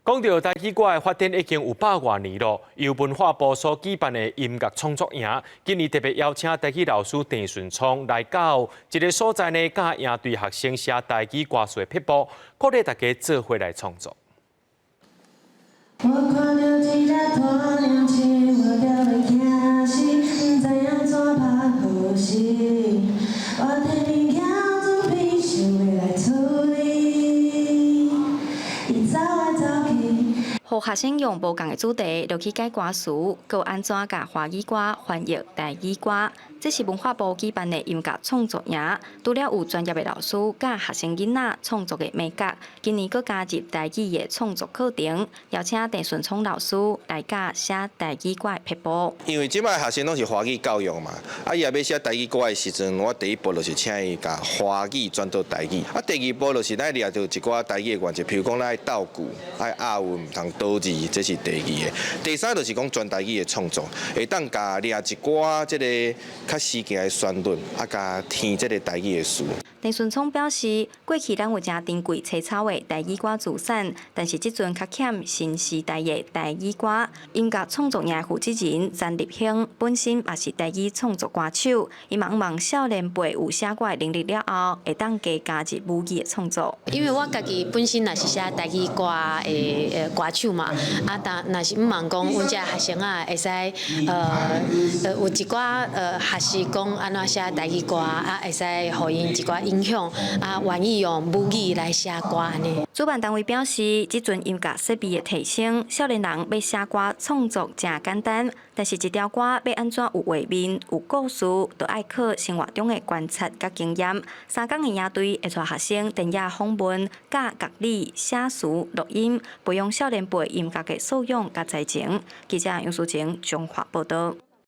講到台語歌的發展已經有百外年囉，由文化部所舉辦的音樂創作營，今年特別邀請台語老師鄭順聰來到這个所在呢，教營隊學生寫台語歌詞的撇步，鼓勵大家做伙來創作。我看著一隻鱒娘鼠，我著欲驚死，毋知按怎拍好勢。我提物件準備，想欲來處理，伊走來走去。予學生用無仝的主題落去改歌詞，閣按怎共華語歌翻譯台語歌。這是文化部舉辦的音樂創作營，除了有專業的老師教學生囡仔創作的眉角，今年閣加入台語的創作課程，邀請鄭順聰老師來教寫台語歌的撇步。因為這擺學生攏是華語教育嘛，啊，伊若欲寫台語歌的時陣，我第一步就是請伊共華語轉做台語，啊，第二步就是咱掠著一寡台語的原則，譬如講咱愛鬥句、愛押韻，毋通倒字，這是第二个。第三就是講全台語的創作，會當共掠一寡這个較時行的旋律，啊，共填這个台語的詞。鄭順聰表示，過去咱有誠珍貴青草的台語歌資產，但是這陣較欠新時代的台語歌。音樂創作營負責人詹立興本身嘛是台語創作歌手，伊嘛向望少年輩有寫歌的能力了後，會當加加入母語的創作。因為我家己本身也是寫台語歌的歌手嘛，啊，但若是向望講，阮遮學生仔會使有一寡學習講按怎寫台語歌，啊，會使予𪜶一寡影響，啊，願意用母語來寫歌按呢。主辦單位表示，這陣音樂設備的提升，少年人欲寫歌創作誠簡單，但是一條歌欲按怎有畫面、有故事，就愛靠生活中的觀察佮經驗。3工的營隊會帶學生田野訪問、教樂理、寫詞、錄音，培養少年輩音樂的素養佮才情。記者楊淑晴綜合報導。